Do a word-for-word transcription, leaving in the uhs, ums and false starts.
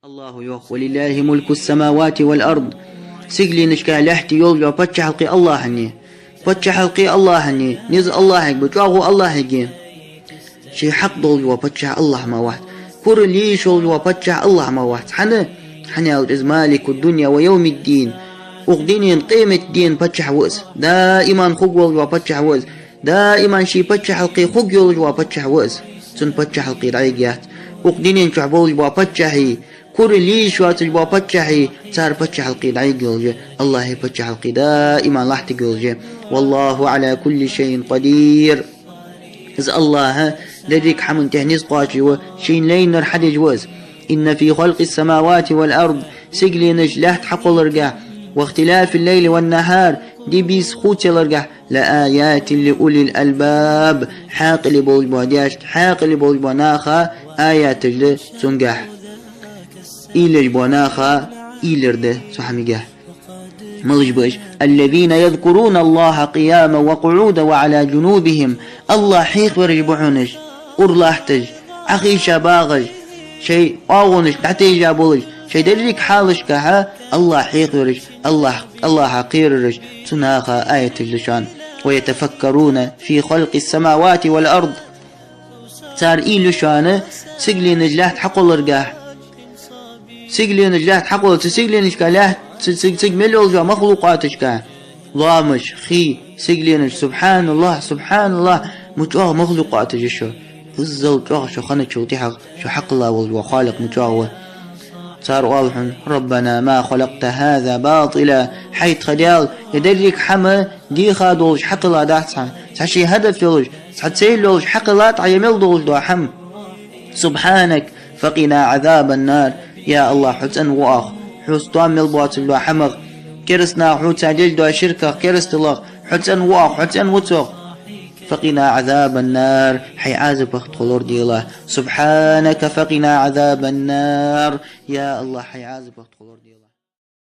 АллахӀа йоах: «ولله ملك السماوات والأرض». Сигаленашкеи лаьттеи йолаш йола паччахьалкхе АллахӀа я. Паччахьалкхе АллахӀа я, низ АллахӀага ба, чӀоагӀо АллахӀага я. Ше хьакъ долаш вола паччахь АллахӀ мара вац. Курал йиш йолаш вола паччахь АллахӀ мара вац. ХӀана? ХӀана аьлча из مالك الدنيا ويوم الدين. Укх дунен, къематден паччахь ва из. Даиман хургволаш вола паччахь ва из. Даиман ший паччахьалкхе хургйолаш вола паччахь ва из. Цун паччахьалкхе дӀайига яц. Укх дунен чу болаш бола паччахьий, курал йиш йоацаш бола паччахьий, цар паччахьалкхе дӀайига йолаш я, АллахӀа паччахьалкхе даиман лаьттега йолаш я. والله على كل شيء قدير. Из АллахӀ деррига хӀаман тӀа низ кхоачаш ва, шийна лайнар хьадеш ва из. إن في خلق السماوات والأرض, сигаленаш, лаьтта хьакхолларгахь, واختلاف الليل والنهار, ди-бийса хувцаяларгахь, لآيات لأولي الألباب, хьаькъал болаш бола даьшта, хьаькъал болаш бола наха аяташ да цунгахь. Уйла еш бола наха уйла еш да цу хӀамагахь. Малаш ба уж? الذين يذكرون الله قياما وقعودا وعلى جنوبهم. АллахӀ хьехавеш ба хьона уж, ура латташ, Ӏохайша багӀаш, шоай оагӀонаш дӀатайжа болаш, шоай деррига хьалашкахьа АллахӀ хьехавеш, АллахӀ, АллахӀах кхерараш, цу наха аяташ да шоана. ويتفكرون في خلق السماوات والأرض. Цар уйла я шоана сигаленаш, лаьтта хьакхолларгахь. Сигаленаш, лаьтта хьакхоллар, цу сигаленашка, лаьтта, цига, цига, цига мел йолаш йола махлукъаташка. Лоамаш, хий, сигаленаш, سبحان الله, سبحان الله, ма чӀоагӀа махлукъаташ я шо. Иззал чӀоагӀа шо хинначул тӀехьагӀа шо хьакхелла волаш вола Халикъ ма чӀоагӀа ва. Цар оал хьона: ربنا ما خلقت هذا باطلا. ХӀай тха Даьла, ер деррига хӀама деха долаш хьакхелла дац Хьо. Цхьа ший хӀадаф йолаш, цхьа цель йолаш хьакхеллад Хьо ер мел долаш дола хӀама. سبحانك فقنا عذاب النار. Я АллахӀ, Хьо цӀена ва оаха, Хьоца тоам мел боацаш долча хӀамах, кераста наха Хьоца деш долча ширках, керасталах, Хьо цӀена ва оаха, Хьо цӀена ва цох. فقنا عذاب النار. Хьай Ӏазапах тхо лораделахь. سبحانك فقنا عذاب النار. Я АллахӀ, Хьай Ӏазапах тхо лораделахь.